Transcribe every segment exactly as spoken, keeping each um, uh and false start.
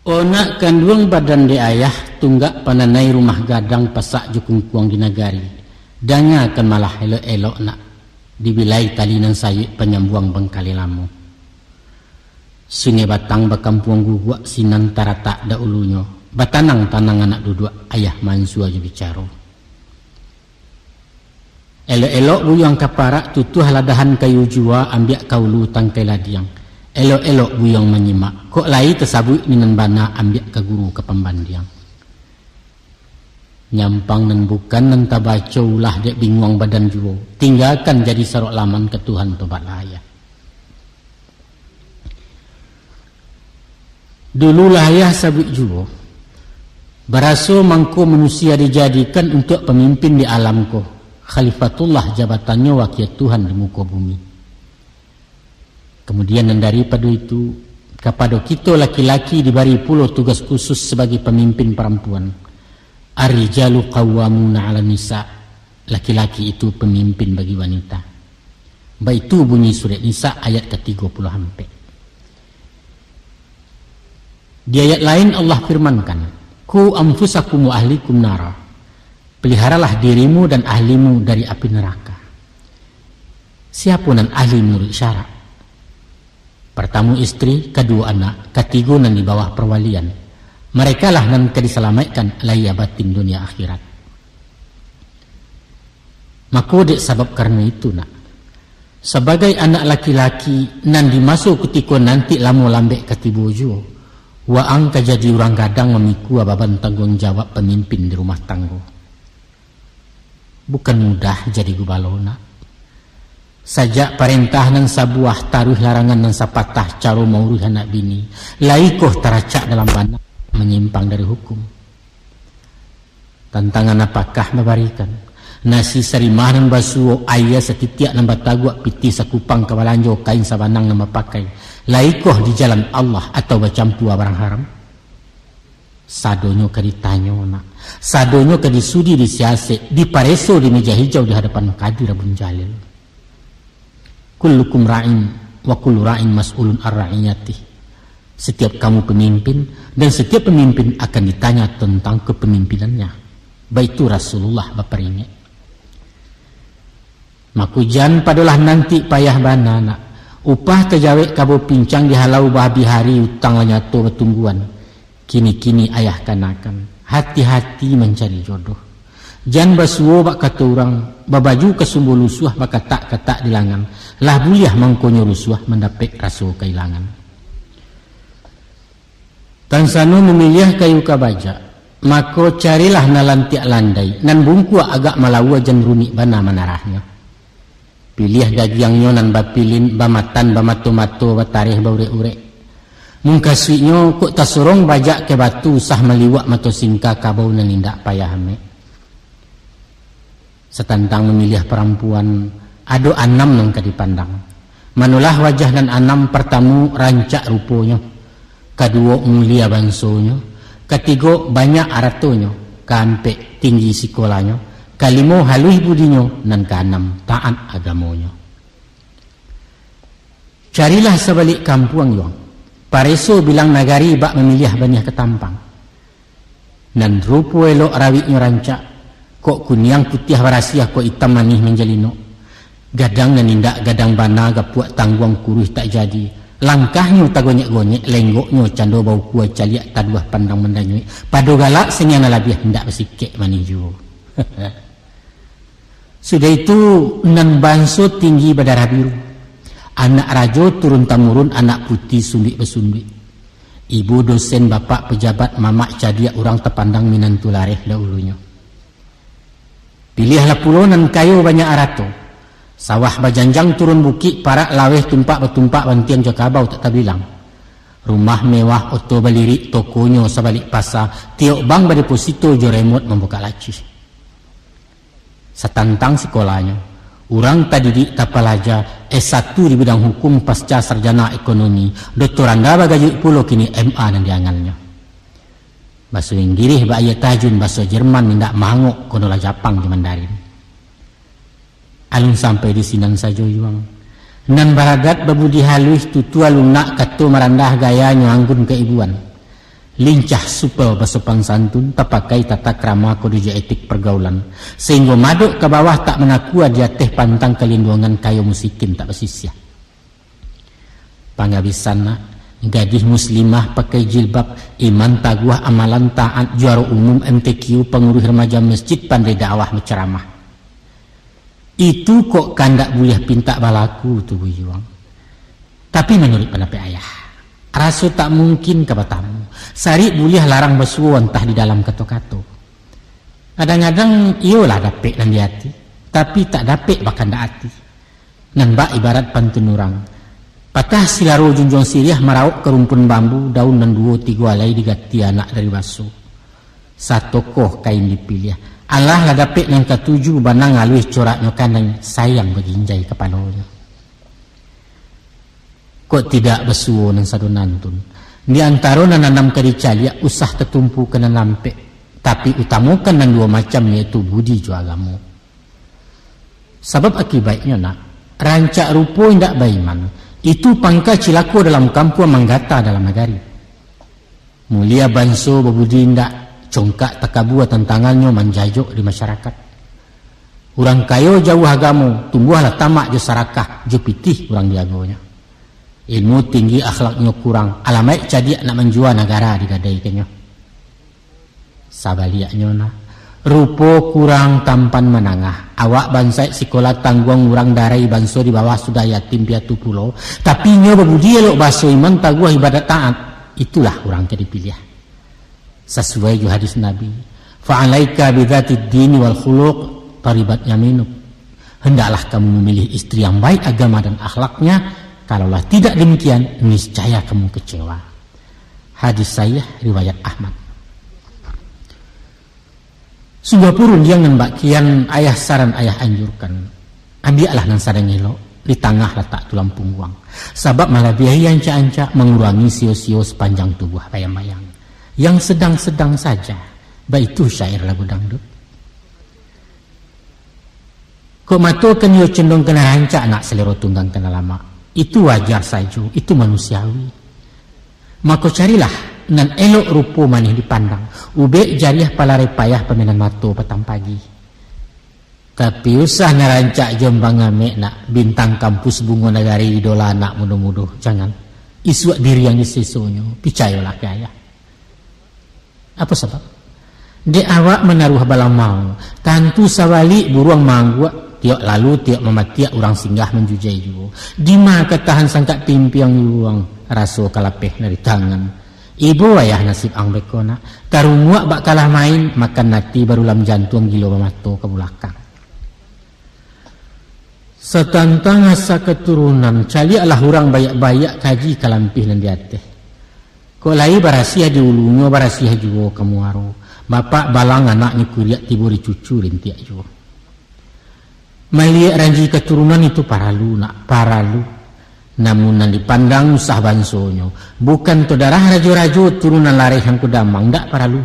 Onak kanduang badan dek ayah, tunggak pananai rumah gadang, pasak jo kungkuang di nagari. Dangakan malah elok-elok nak, dibilai tali nan sayuik panyambuang bangkalai lamo. Sungai Batang bakampuang guguak, sinan taratak daulunyo, batanang-tanang anak duduak, ayah mansua jo bicaro. Elok-elok buyuang ka parak, tutuah ladahan kayu jua, ambiak ka ulu tangkai ladiang. Elok-elok buyuang manyimak, kok lai tasabuik ni nan bana, ambiak ka guru ka pambandiang. Nyampang nan bukan nan tabaco, ulah dek binguang badan juo, tinggakan jadi sarok laman, ka Tuhan tobatlah ayah. Dulu lah ayah sabuik juo, baraso mangko manusia dijadikan untuak pamimpin di alam ko, khalifatullah jabatannyo, wakia Tuhan di muko bumi. Kamudian nan daripado itu, kapado kito laki-laki dibari pulo tugas khusus sabagai pamimpin parampuan. Ar-rijalu qawwamuna 'alan nisa, laki-laki itu pamimpin bagi wanita. Baitu bunyi surek Nisa ayat ka tigo puluah ampek. Di ayat lain Allah firmankan, "Qu anfusakum wa ahlikum nara." Peliharalah dirimu dan ahlimu dari api neraka. Siapo nan ahli manuruik syarak? Partamo istri, kaduo anak, katigo nan di bawah parwalian. Merekalah nan ka disalamaikkan lahia batin dunia akhirat. Mako, dek sabab karano itu, nak, sabagai anak laki-laki nan di maso kutiko nanti lamo lambek ka tibo juo, waang ka jadi urang gadang mamikua baban tangguang jawab pamimpin di rumah tanggo. Bukan mudah jadi gubalo, nak. Sajak parentah nan sabuah, taruih larangan nan sapatah, caro mauruih anak bini, lai koh taracak dalam bana, manyimpang dari hukum. Tantangan apakah babarikan? Nasi sarimah nan basuo, aia satitiak nan bataguak, pitih sakupang ka balanjo, kain sabanang nan bapakai, lai koh di jalan Allah atau bacampua barang haram? Sadonyo ka ditanyo, nak. Sadonyo ka disudi, disiasek, dipareso di meja hijau di hadapan Kadi Rabun Jalil. "Kullukum ra'in, wa kullu ra'in mas'ulun ar ra'iyatih." Setiap kamu pemimpin, dan setiap pemimpin akan ditanya tentang kepemimpinannya. Baitu Rasulullah baparingek. Mako, jan padolah nanti payah bana, nak. Upah tajawek kabo pincang, dihalau bahabih hari, utang lah nyato batungguan. Kini-kini ayah kanakan, hati-hati mancari jodoh. Jan basuo bak kato urang, babaju kasumbo lusuah, bakatak-katak di langan. Lah buliah mangkonyo rusuah, mandapek raso kailangan. Tansano mamiliah kayu ka bajak, mako carilah nan lantiak landai, nan bungkuak agak malaua, jan rumik bana manarahnyo. Piliah dagiangnyo nan bapilin, bamatan, bamato-mato, batareh, baurek-urek. Mungkasuiknyo kok tasorong bajak ka batu, usah maliwak mato singka, kabau nan indak payah amek. Satantang mamiliah parampuan, ado anam nan ka dipandang. Manolah wajah nan anam, partamo, rancak ruponyo, kaduo, mulia bansonyo, katigo, banyak aratonyo, kaampek, tinggi sikolanyo, kalimo, haluih budinyo, nan kaanam, taat agamonyo. Carilah sabalik kampuang, Yuang. Pareso bilang nagari bak mamiliah baniah katampang. Nan rupo elok rawiknyo rancak, kok kuniang putiah barasiah, kok itam manih manjalinok. Gadang nan indak gadang bana, gapuak tangguang kuruih tak jadi. Langkahnyo tagonyek-gonyek, lenggoknyo cando baukua caliak, taduah pandang mandanyuik. Pado galak saniang nan labiah, indak basikek manih juo. Sudah itu, nan banso tinggi badarah biru. Anak rajo turun tamurun, anak puti sunduik basunduik. Ibu dosen, bapak pejabat, mamak cadiak, urang tapandang minantu lareh dahulunyo. Piliahlah pulo nan kayo banyak arato. Sawah bajanjang turun bukik, parak laweh tumpak batumpak, bantiang jo kabau tak tabilang. Rumah mewah, oto balirik, tokonyo sabalik pasa, tiok bank badeposito, jo remot mambukak laci. Satantang sikolanyo, urang tadidik tapalaja, S satu di bidang hukum, pasca sarjana ekonomi, doktoranda bagajuik pulo, kini M A nan diangalnyo. Baso Inggirih bak aia tajun, baso Jerman indak mangok, konolah Japang jo Mandarin. Alun sampai di sinan sajo, Yuang. Nan baradat babudi haluih, tutua lunak, kato marandah, gayanyo anggun kaibuan. Lincah supel basopan santun, tapakai tata krama kode etik pergaulan, sahinggo madok ka bawah tak manakua, di ateh pantang kalinduangan, kayo musikin tak basisiah. Pangabisan nak, gadih muslimah pakai jilbab, iman taguah amalan taat, juaro umum M T Q, panguruih remaja masjid, pandai dakwah bacaramah. Itu kok kandak buliah pintak balaku tu, Buyuang. Tapi manuruik pandapek ayah, raso tak mungkin ka batamu. Sarik buliah larang basuo antah di dalam kato-kato. Kadang-kadang iyolah dapek nan di ati, tapi tak dapek bakandak ati. Nan bak ibarat pantun urang, patah silaro junjuang siriah, marauk ka rumpun bambu, daun nan duo tigo alai digati anak dari baso. Satokoh kain dipiliah. Alah lah dapek nan katuju, banang aluih coraknyo kanai, sayang baginjai kapalonyo. Kok tidak basuo nan sado nantun. Di antaro nan anam ka dicaliak, usah tatumpu ka nan lampek, tapi utamokan nan duo macam, yaitu budi jo agamo. Sabab akibaiknyo nak, rancak rupo indak baiman, itu pangka cilako dalam kampuang, manggata dalam nagari. Mulia banso babudi indak, congkak takabua tantangannyo, manjajok di masyarakat. Urang kayo jauah agamo, tumbuahlah tamak jo sarakah, jo pitih urang diagonyo. Ilmu tinggi, akhlaknyo kurang, alamaik cadiak, nak manjua nagara digadaikannyo. Sabaliaknyo nah, rupo kurang tampan manangah, awak bansaik sikolah tangguang, urang darai banso di bawah, sudah yatim piatu pulo, tapi inyo babudi elok baso, iman taguah, ibadat taat, itulah urang ka dipiliah. Sasuai jo hadis Nabi, "Fa'alaika bidzatid dini wal khuluq, taribat yaminuk." Hendaklah kamu memilih istri yang baik agama dan akhlaknya, kalaulah tidak demikian, niscaya kamu kecewa. Hadis sahih riwayat Ahmad. Sungguah pun rundiang nan bak kian ayah saran, ayah anjurkan. Ambiaklah nan sadang elok, di tangah latak tulang pungguang. Sabab malabiahi ancak-ancak, mangurangi sio-sio, sapanjang tubuah bayang-bayang. Yang sedang-sedang saja, baitu syair lagu dangdut. Kok mato kan iyo condong ka nan rancak, nak, salero tunggang ka nan lamak. Itu wajar sajo, itu manusiawi. Mako carilah nan elok rupo manih dipandang, ubek jariah palarai payah, pamainan mato patang pagi. Tapi usah nan rancak jo nan bangamek, nak, bintang kampus bungo nagari, idola anak mudo-mudo, jangan. Isuak diri yang disesonyo, picayolah ka ayah. Apo sabab? Dek awak manaruah balamau, tantu sabalik buruang maangguak, tiok lalu tiok mamatiak, urang singgah manjujai juo. Dima ka tahan sangkak timpiang juo, raso ka lapeh dari tangan. Ibo ayah nasib ang beko nak, tarunguak bak kalah main, makan ati barulam jantuang, gilo bamato ka bulakang. Satantang asa katurunan, caliaklah urang baiak-baiak, kaji ka lampih nan di ateh. Kok lai barasiah di ulunyo, barasiah juo ka muaro. Bapak balang anaknyo kuriak, tibo di cucu rintiak juo. Maliek ranji katurunan itu paralu, nak, paralu. Namun nan dipandang usah bansonyo. Bukan tu darah rajo-rajo, turunan lareh angku damang, ndak paralu.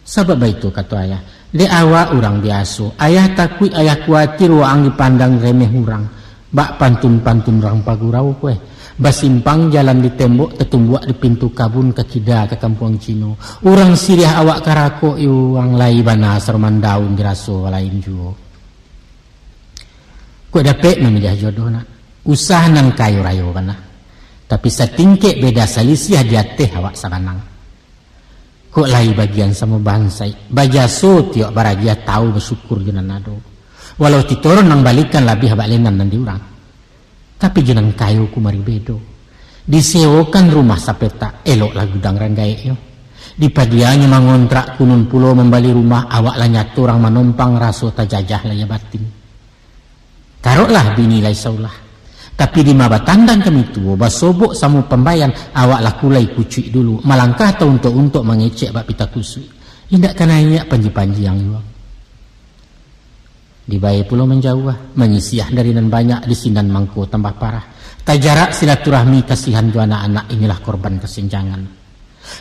Sabab baitu kato ayah, dek awak urang biaso, ayah takuik, ayah kuatir waang dipandang remeh urang, bak pantun-pantun urang pagurau ko eh. Basimpang jalan di tembok, tatumbuak di pintu kabun, ka kida ka kampuang Cino. Urang siriah awak karakok, iyo, urang lai bana saroman daun, diraso lain juo. Kok dapek mamiliah jodoh nak, usah nan kayo rayo bana. Tapi satingkek beda salisiah, di ateh awak sabanang. Kok lai bagian samo bansaik, bajaso tiok baragiah, tau basyukur jo nan ado. Walau titoron nan balikan, labiah bak lenan nan di urang. Tapi jo nan kayo kumari bedo. Disewokan rumah sapetak, eloklah gudang rang gaeknyo. Dipadianyo mangontrak, kunun pulo mambali rumah, awak lah nyato urang manompang, raso tajajah lahia batin. Karoklah bini lai saulah. Tapi dima batandang kami tuo, basobok samo pambayan, awak lah kulai kucuik dulu, malangkah tauntok-untok, mangecek bak pita kusuik. Indak ka naiak panji-panji ang juo. Dibae pulo manjauah, manyisiah dari nan banyak, di sinan mangko tambah parah. Tajarak silaturahmi, kasihan jo anak-anak, inilah korban kasenjangan.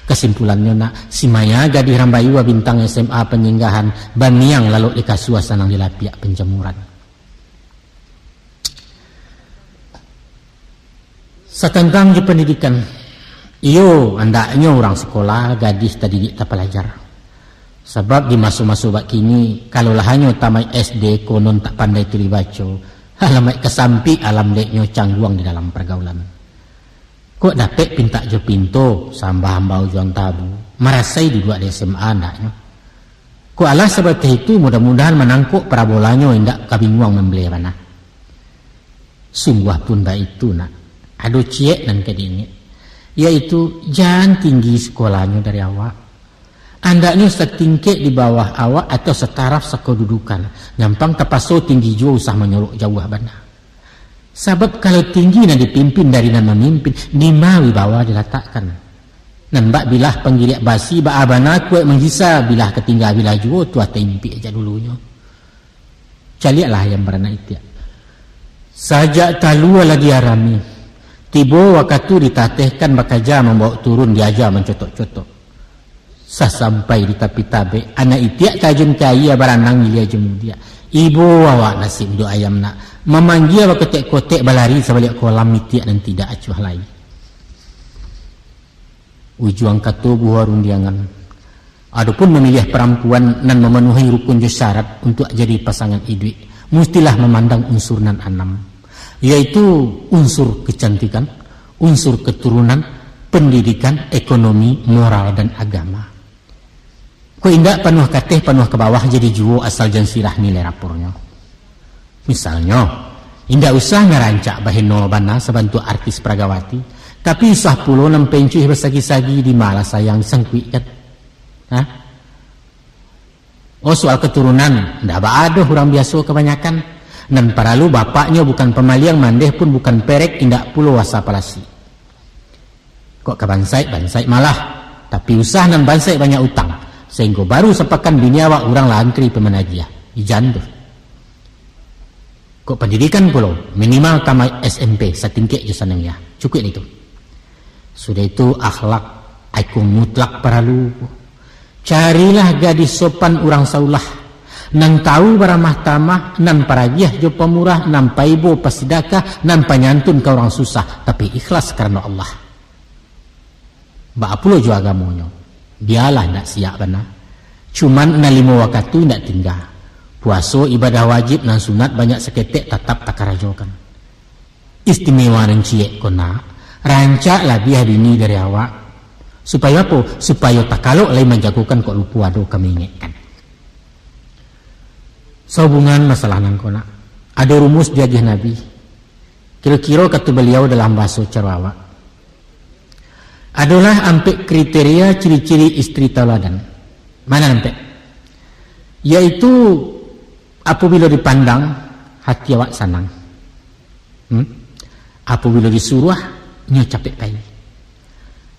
Kasimpulannyo nak, si Maya gadih Rambayua, bintang S M A panyinggahan, baniang lalok di kasua, sanang di lapiak panjamuran. Satantang jo pandidikan, Iyo, andaknyo urang sikolah, gadih tadidik tapalajar. Sabab di maso-maso bak kini, kalau lah hanyo tamaik S D konon tak pandai tulis baco, alamaik kasampik alam deknyo cangguang di dalam pargaulan. Kok dapek pintak jo pinto, sambah ambau jo antabu, marasai duduak di S M A andaknyo. Kok alah sabateh itu, mudah-mudahan manangkok parabolanyo indak kabinguang mambeleh bana. Sungguah pun baitu, nak. Ado ciek nan ka diingek, yaitu jan tinggi sikolahnyo dari awak. Andaknyo satingkek di bawah awak atau sataraf sakodudukan. Nyampang tapaso tinggi juo usah manyolok jauah bana. Sabab kalau tinggi nan dipimpin dari nan mamimpin, dima wibawa dilatakkan. Nan bak bilah panggiriak basi, baa bana kuaik manggisa, bilah katingga bilah juo, tuah taimpik jak dulunyo. Caliaklah ayam baranak itiak. Sajak talua lah diarami, tibo wakatu ditatehkan bakaja mambaok turun diaja mancotok-cotok. Sasampai di tapi tabek, anak itiak tajun ka aia baranang ilia jo mudiak. Ibo awak nasib dek ayam nak, mamanggia bakotek-kotek balari sabaliak kolam itiak nan tidak acuah lai. Ujuang kato buah rundiangan. Adopun mamiliah parampuan nan mamanuahi rukun jo syarat untuak jadi pasangan iduik, mustilah mamandang unsur nan anam, yaitu unsur kecantikan, unsur keturunan, pendidikan, ekonomi, moral, dan agama. Kok indak panuah kateh panuah ka bawah jadi juo asal jan sirah nilai rapornyo. Misalnyo, indak usah ngarancak baheno bana sabantuak artis Pragawati, tapi usah pulo nan pencuih basagi-sagi di malah sayang disangkuikkan. Hah? Oh, soal keturunan, ndak baa doh urang biaso kabanyakan. Nan paralu bapaknyo bukan pamaliang, mandeh pun bukan perek, indak pulo asa palasi. Kok ka bansaik, bansaik malah. Tapi usah nan bansaik banyak utang, sahinggo baru sapakan bini awak urang lah antri pai managiah. Ijan tu. Kok pandidikan pulo, minimal tamaik S M P satingkek jo sanawiyah. Cukuik itu. Sudah itu, akhlak, iko mutlak paralu. Carilah gadih sopan urang saulah, nan tahu baramah tamah, nan paragiah jo pamurah, nan paibo pasidakah, nan panyantun ka urang susah, tapi ikhlas karano Allah. Baa pulo jo agamonyo, bialah indak siak bana. Cuman nan limo wakatu indak tingga. Puaso ibadah wajib, nan sunat banyak saketek tatap takarajokan. Istimewa nan ciek ko nak, rancak labiah bini dari awak. Supayo apo? Supayo takalok lai manjagokan kok lupo ado ka maingekkan. Sahubungan masalah nan ko nak, ado rumus diagiah Nabi. Kiro-kiro kato baliau dalam bahaso caro awak. Adolah ampek kriteria ciri-ciri istri tauladan. Mano ampek? Yaitu, apabilo dipandang, hati awak sanang. Hmm? Apabilo disuruah, nyo capek pai.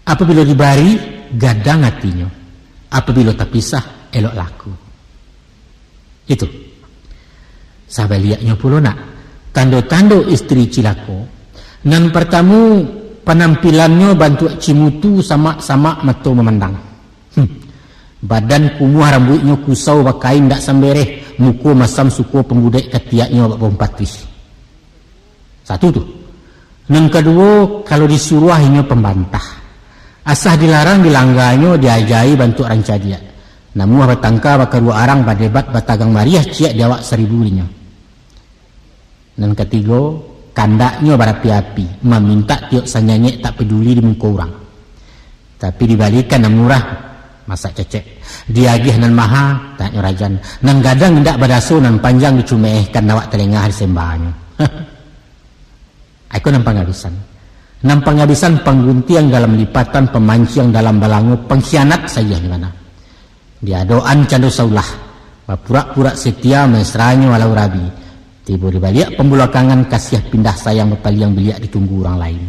Apabilo dibari, gadang atinyo. Apabilo tapisah, elok laku. Itu. Sabaliaknyo pulo nak, tando-tando istri cilako. Nan partamo, panampilannyo bantuak cimutu, samak-samak mato mamandang. Hmm. Badan kumuah, rambuiknyo kusau bakain dak sambereh, muko masam suko pambudek, katiaknyo bak bawang patuih. Satu tu. Nan kaduo, kalau disuruah inyo pambantah. Asa dilarang dilangganyo diajai bantuak rancadiak. Namuah batangka bakaruak arang, badebat batagang mariah ciek di awak saribu dinyo. Nan katigo, kandaknyo barapi-api, mamintak tiok sanyanyek tak paduli di muko urang. Tapi dibalikan nan murah, masak cecek. Diagiah nan maha, tak nyo rajan. Nan gadang indak badaso, nan panjang dicumeehkan, awak talengah disembahnyo. Aiko nan pangabisan. Nan pangabisan pangguntiang dalam lipatan, pamanciang dalam balango, pangkhianat sagiah di mana. Diadoan cando saulah, bapurak-purak setia, mesranyo alau rabi. Tibo di baliak pambulakangan, kasiah pindah sayang, bapaliang biliak ditunggu urang lain.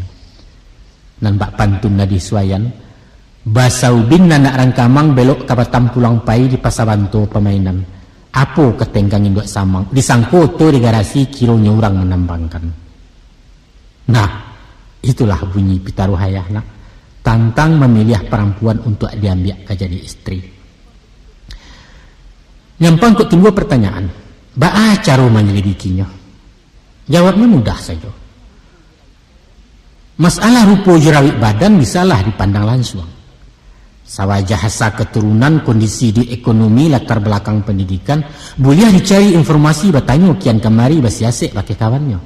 Nan bak pantun Gadih Suayan, basaubin anak rangkamang, belok ka Batam pulang pai, di Pasa Banto pamainan. Apo ka tenggang induak samang, disangko oto di garasi, kironyo urang manambangkan. Nah, itulah bunyi pitaruah ayah nak, tantang mamiliah parampuan untuak diambiak ka jadi istri. Nyampang kok timbua partanyaan, baa caro manyalidikinyo? Jawabnyo mudah sajo. Masalah rupo jo rawik badan bisalah dipandang lansuang. Sawajah asa katurunan, kondisi di ekonomi, latar balakang pandidikan, buliah dicari informasi, batanyo kian kamari, basiasek bakeh kawannyo.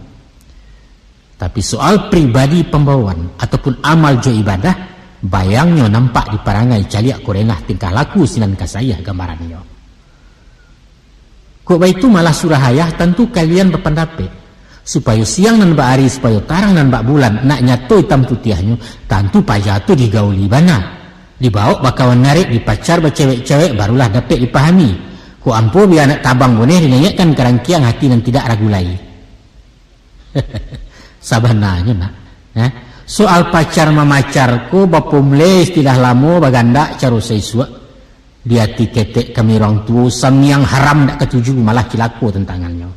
Tapi soal pribadi pambawaan ataupun amal jo ibadah, bayangnyo nampak di parangai, caliak kurenah tingkah laku sinan kasayah gambarannyo. Kok baitu malah surah ayah, tantu kalian bapandapek, supayo siang nan bak ari, supayo tarang nan bak bulan, nak nyato itam putiahnyo, tantu paja tu digauli bana. Dibawok bakawan narek, dipacar bacewek-cewek, barulah dapek dipahami. Kok ampo bia anak tabang boneh, dinaiakkan ka rangkiang hati nan tidak ragu lai. Sabananyo, nak, eh, soal pacar mamacar ko bapomulai istilah lamo, bagandak caro saisuak. Di ati ketek kami urang tuo, samiang haram dak katuju, malah cilako tantangannyo.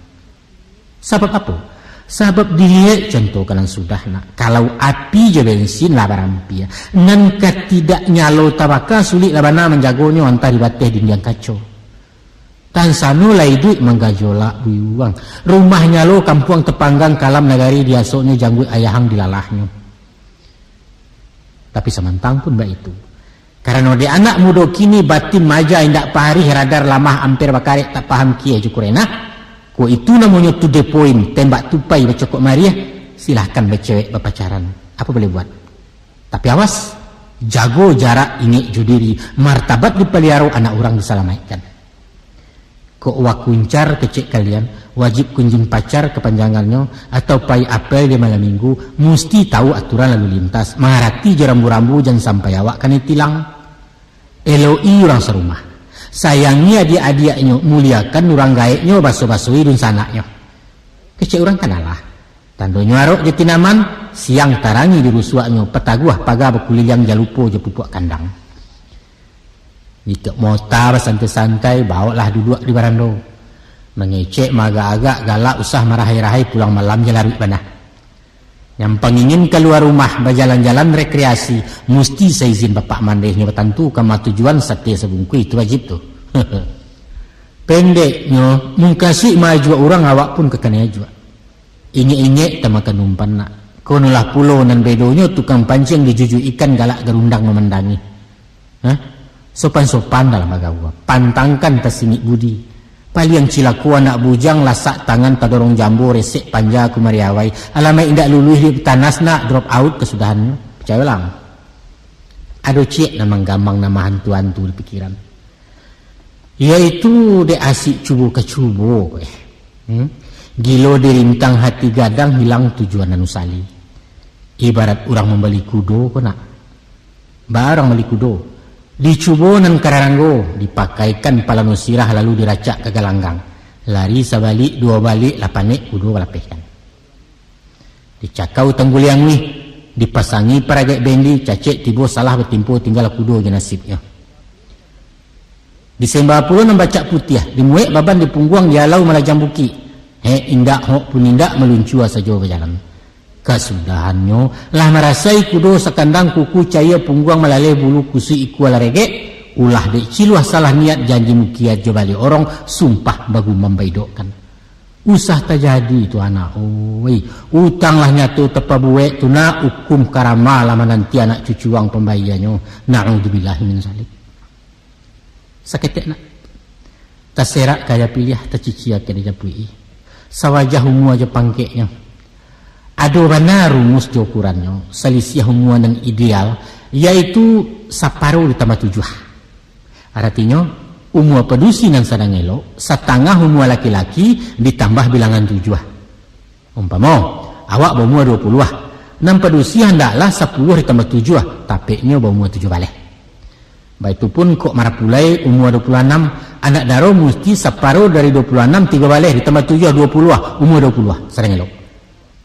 Sabab apo? Sabab diliek contoh ka nan sudah, nak. Kalau api jo bensin lah barampia, nan ka tidak nyalo tabaka, sulik lah bana manjagonyo antah di bateh dindiang kaco. Tansano lah iduik manggajolak buyuang. Rumah nyalo kampuang tapanggang, kalam nagari diasoknyo, jangguik ayahang dilalahnyo. Tapi samantang pun baitu, karano dek anak mudo kini batin maja indak parih, radar lamah, amper bakarek, tak paham kieh jo kurenah. Kok itu namonyo to the point, tembak tupai bacokok mariah, silahkan bacewek bapacaran. Apo boleh buat? Tapi awas, jago jarak, ingek jo diri, martabat dipaliaro, anak urang disalamaikkan. Kok wakuncar kecek kalian, wajib kunjung pacar kapanjangannyo, atau pai apel di malam minggu, musti tahu aturan lalu lintas, mangarati jo rambu-rambu, jan sampai awak kanai tilang. Eloki urang sarumah, sayangi adiak-adiaknyo, muliakan urang gaeknyo, baso-basoi dunsanaknyo. Kecek urang kan alah, tandonyo arok jo tinaman, siang tarangi di rusuaknyo, pataguah paga bakuliliang, jan lupo jo pupuak kandang. Jikok mota basantai-santai, bawoklah duduak di barando. Mangecek, maagak-agak, galak, usah marahai-rahai, pulang malam jo laruik bana. Nan pangingin kalua rumah, bajalan-jalan rekreasi, musti saizin bapak mandehnyo, batantu kama tujuan, sate sabungkuih, itu wajib tu. Pendeknyo, mukasuik maajuak urang, awak pun ka kanai ajuak. Ingek-ingek tamakan umpan, nak. Konolah pulo nan bedonyo, tukang panciang dijujuik ikan, galak garundang mamandangi. Hah? Sopan-sopan dalam bagaua, pantangkan tasingik budi. Paliang cilako anak bujang, lasak tangan tadorong jambo, resek panja kumari awai. Alamaik indak luluih di tanas, nak, drop out kasudahannyo. Picayolah. Ado ciek nan manggamang, nan mahantu-hantu di pikiran. Yaitu dek asik cubo ka cubo, eh. Hmm? Gilo dirintang hati gadang, hilang tujuan nan usali. Ibarat urang mambali kudo ko, nak. Baa urang mambali kudo? Dicubo nan kararanggo, dipakaikan palano sirah, lalu diracak ka galanggang. Lari sabalik, duo balik, lah panek, kudo balapehkan. Dicakau tangguliang wih, dipasangi paragaik bendi, cacek tibo salah batimpo, tinggal kudo jo nasibnyo. Disemba pulo nan bacak putiah, dimuek baban di pungguang, dialau malajang bukik. Hek indak, hok pun indak, maluncua sajo bajalan. Kasudahannyo, lah marasai kudo sakandang, kuku caia, pungguang malaleh, bulu kusuik, ikua lah regek, ulah dek ciluah salah niat, janji mukiat jo baliak orong, sumpah bagumam baidokkan. Usah tajadi tu anak, oi. Utang lah nyato tapabuek tu, nak, ukum karama lah mananti anak cucu ang pambayianyo. Na'udzubillahi min zalik. Saketek, nak. Taserak ka aia piliah, tacicia ka dijapuik-i. Sawajah umua jo pangkeknyo. Ado bana rumus jo ukurannyo, salisiah umua nan ideal, yaitu saparo ditambah tujuah. Aratinyo, umua padusi nan sadang elok, satangah umua laki-laki ditambah bilangan tujuah. Umpamo, awak baumua duo puluah, nan padusi handaklah sapuluah ditambah tujuah, tapeknyo baumua tujuah baleh. Baitu pun kok marapulai umua duo puluah anam, anak daro musti saparo dari duo puluah anam, tigo baleh ditambah tujuah, duo puluah, umua duo puluah, sadang elok.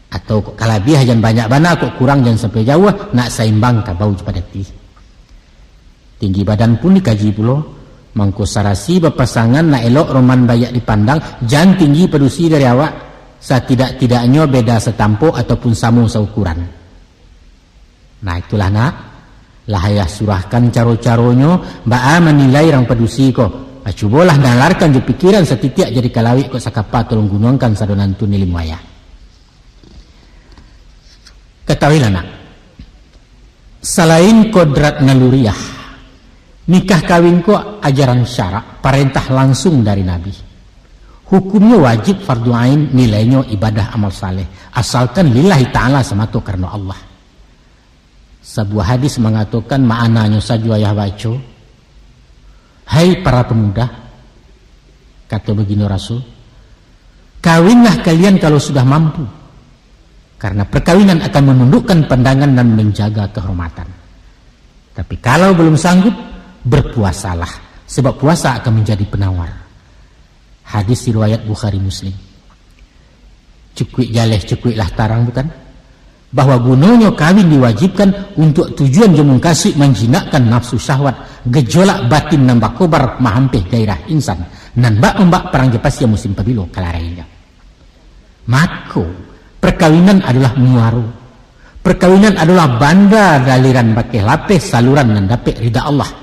Atau kok kalabiah jan banyak bana, kok kurang jan sampai jauah, nak saimbang kabau jo padati. Tinggi badan pun dikaji pulo, mangko sarasi bapasangan nak elok roman baiak dipandang, jan tinggi padusi dari awak, satidak-tidaknyo beda satampok ataupun samo saukuran. Nah, itulah, nak, lah ayah surahkan caro-caronyo, baa manilai rang padusi ko. Ah, cubolah nalarkan jo pikiran satitiak, jadi kalawik kok sakapa, tolong gunuangkan sado nantun ilmu ayah. Katahuilah, nak, Salain kodrat naluriah, nikah kawin ko ajaran syarak, parentah langsung dari Nabi. Hukumnyo wajib, fardu ain, nilainyo ibadah amal saleh, asalkan lillahi ta'ala, samato karano Allah. Sabuah hadis mangatokan, maknanyo sajo ayah baco, "Hai para pemuda," kato baginda Rasul, "kawinlah kalian kalau sudah mampu, karena perkawinan akan menundukkan pandangan dan menjaga kehormatan. Tapi kalau belum sanggup, berpuasalah, sebab puasa akan menjadi penawar." Hadis riwayat Bukhari Muslim. Cukuik jaleh, cukuiklah tarang, bukan? Bahwa gunonyo kawin diwajibkan untuak tujuan jo mukasuik manjinakkan nafsu syahwat, gejolak batin nan bakobar mahampeh gairah insan, nan bak-ombak parang jo pasia musim pabilo ka larainyo. Mako, perkawinan adolah muaro. Perkawinan adolah banda daliran bakeh lapeh saluran nan dapek rida Allah.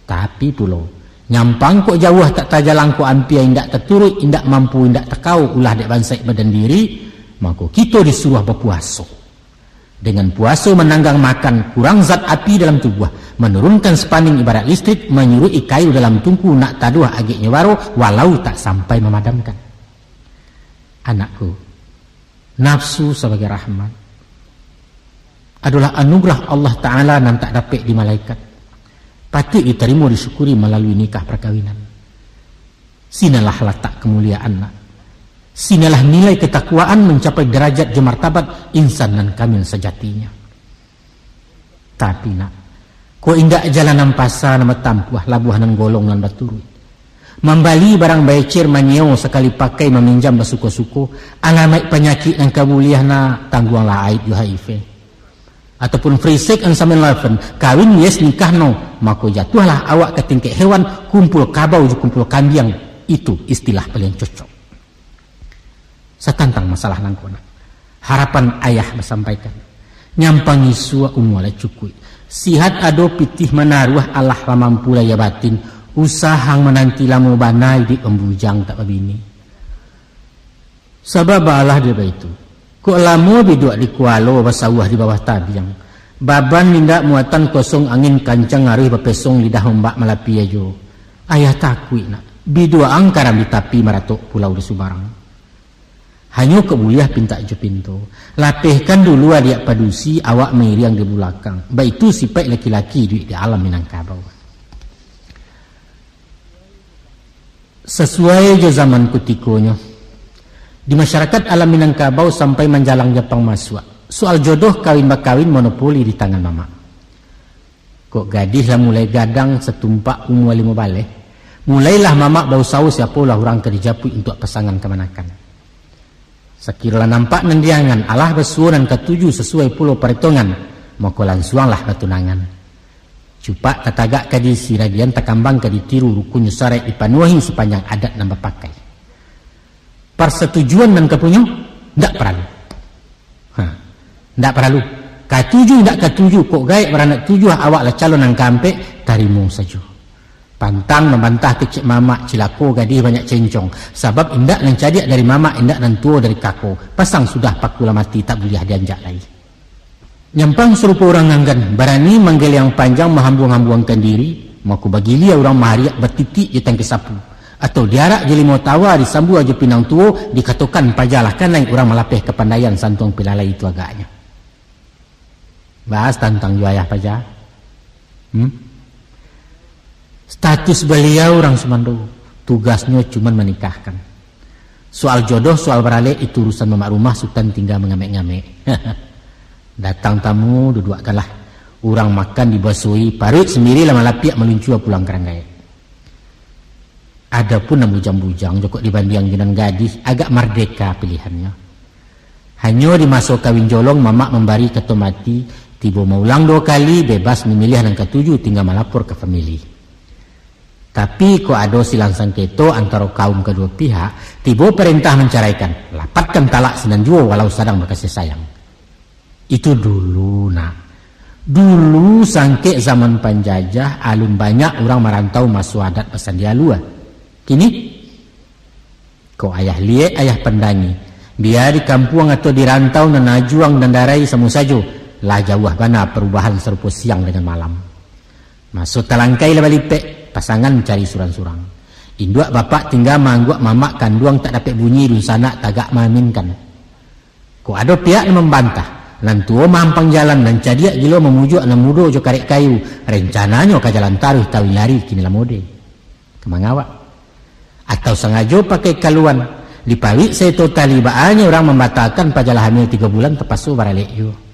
Tapi pulo, nyampang kok jauah tak tajalang, kok ampia indak taturuik, indak mampu, indak takao ulah dek bansaik badan diri, mako kito disuruah bapuaso. Dengan puaso mananggang makan, kurang zat api dalam tubuah, manurunkan spaning ibarat listrik, manyuruik kayu dalam tungku nak taduah ageknyo baro, walau tak sampai mamadamkan. Anakku, nafsu sabagai rahmat adolah anugerah Allah Ta'ala nan tak dapek di malaikat. Patuik ditarimo, disyukuri malalui nikah perkawinan. Sinalah latak kemuliaan, nak. Sinalah nilai ketakwaan, mancapai darajat jo martabat insan nan kamil sajatinyo. Tapi, nak, kok indak jalan nan pasa nan batampuah, labuah nan golong nan baturuik. Mambali barang baecer, manyeo sakali pakai, maminjam basuko-suko, alamaik panyakik nan ka buliah, nak, tangguanglah aib jo H I V. Ataupun free sex and seven eleven, kawin yes nikah no, mako jatuahlah awak ka tingkek hewan, kumpul kabau jo kumpul kambiang, itu istilah paling cocok. Satantang masalah nangko, nak, harapan ayah basampaikan, nyampang isuak umua lah cukuik, sihat ado pitih manaruah, alah lah mampu lahia batin, usah ang mananti lamo bana, iduik pambujang tak babini. Sabab baalah dek baitu, kok lamo biduak di kualo, basawah di bawah tabiang, baban indak muatan, kosong angin kancang, aruih bapesong, lidah ombak malapi ajo. Ayah takuik, nak, biduak ang karam di tapi, maratok pulau di subarang. Hanyo kok buliah pintak jo pinto, lapehkan dulu adiak padusi, awak mairiang di bulakang. Baitu sipaik laki-laki iduik di alam Minangkabau. Sasuai jo zaman kutikonyo, di masyarakat alam Minangkabau sampai manjalang Japang masuak, soal jodoh kawin-bakawin monopoli di tangan mamak. Kok gadih lah mulai gadang, satumpak umua limo baleh, mulailah mamak bausaho siapolah urang ka dijapuik untuak pasangan kamanakan. Sakiro lah nampak nan diangan, alah basuo nan katuju sasuai pulo paretongan, mako lansuanglah batunangan. Cupak tatagak ka diisi, radian takambang ka ditiru, rukunnyo saraik dipanuahi, sapanjang adat nan bapakai. Parsatujuan nan kapunyo, ndak paralu. Ha, ndak paralu. Katuju ndak katuju, kok gaek baranak tujuah, awak lah calon nan kaampek, tarimo sajo. Pantang mambantah kecek mamak, cilako gadih banyak cencong. Sabab indak nan cadiak dari mamak, indak nan tuo dari kako. Pasang sudah paku lah mati, tak buliah dianjak lai. Nyampang sarupo urang anggan, barani manggeliang panjang, mahambuang-hambuangkan diri, mako bagilia urang mahariak, batitik jo tangki sapu, atau diarak jo limo tawa, disambua jo pinang tuo, dikatokan pajalah kanai, urang malapeh kapandaian, santuang pilalai itu agaknyo. Bahas tantang jo ayah paja. Hmm? Status baliau urang sumando, tugasnyo cuman manikahkan. Soal jodoh, soal baralek, itu urusan mamak rumah, Sutan tingga mangamek-ngamek. Datang tamu, duduakkanlah. Urang makan dibasuahi, paruik sandiri lah malapiak, maluncua pulang ka ranggaek. Adopun nan bujang-bujang, jokok dibandiang jo nan gadih, agak mardeka pilihannyo. Hanyo di maso kawin jolong, mamak mambari kato mati, tibo maulang duo kali, bebas mamiliah nan katuju, tingga malapor ka famili. Tapi, kok ado silang sangketo antaro kaum kaduo pihak, tibo parentah mancaraikan, lapatkan talak sinan juo walau sadang bakasih sayang. Itu dulu, nak. Dulu sangkek zaman panjajah, alun banyak urang marantau maso adat basandia alua. Kini, kok ayah liek, ayah pandangi, bia di kampuang atau di rantau, nan ajuang nan darai samo sajo, Lah jauah bana parubahan sarupo siang dangan malam. Maso talangkai lah balipek, pasangan cari surang-surang. Induak bapak tingga maangguak mamak kanduang tak dapek bunyi, dunsanak tagak maaminkan. Kok ado pihak nan mambantah, nan tuo maampang jalan, nan cadiak gilo mamujuak nan mudo jo karek kayu, rencananyo ka jalan taruih tawin ari kini lah mode. Ka mangawak? Atau sangajo pakai kaluan, dipawik saito tali, baanyo urang mambatalkan pajalah hamil tigo bulan tapaso baralek juo.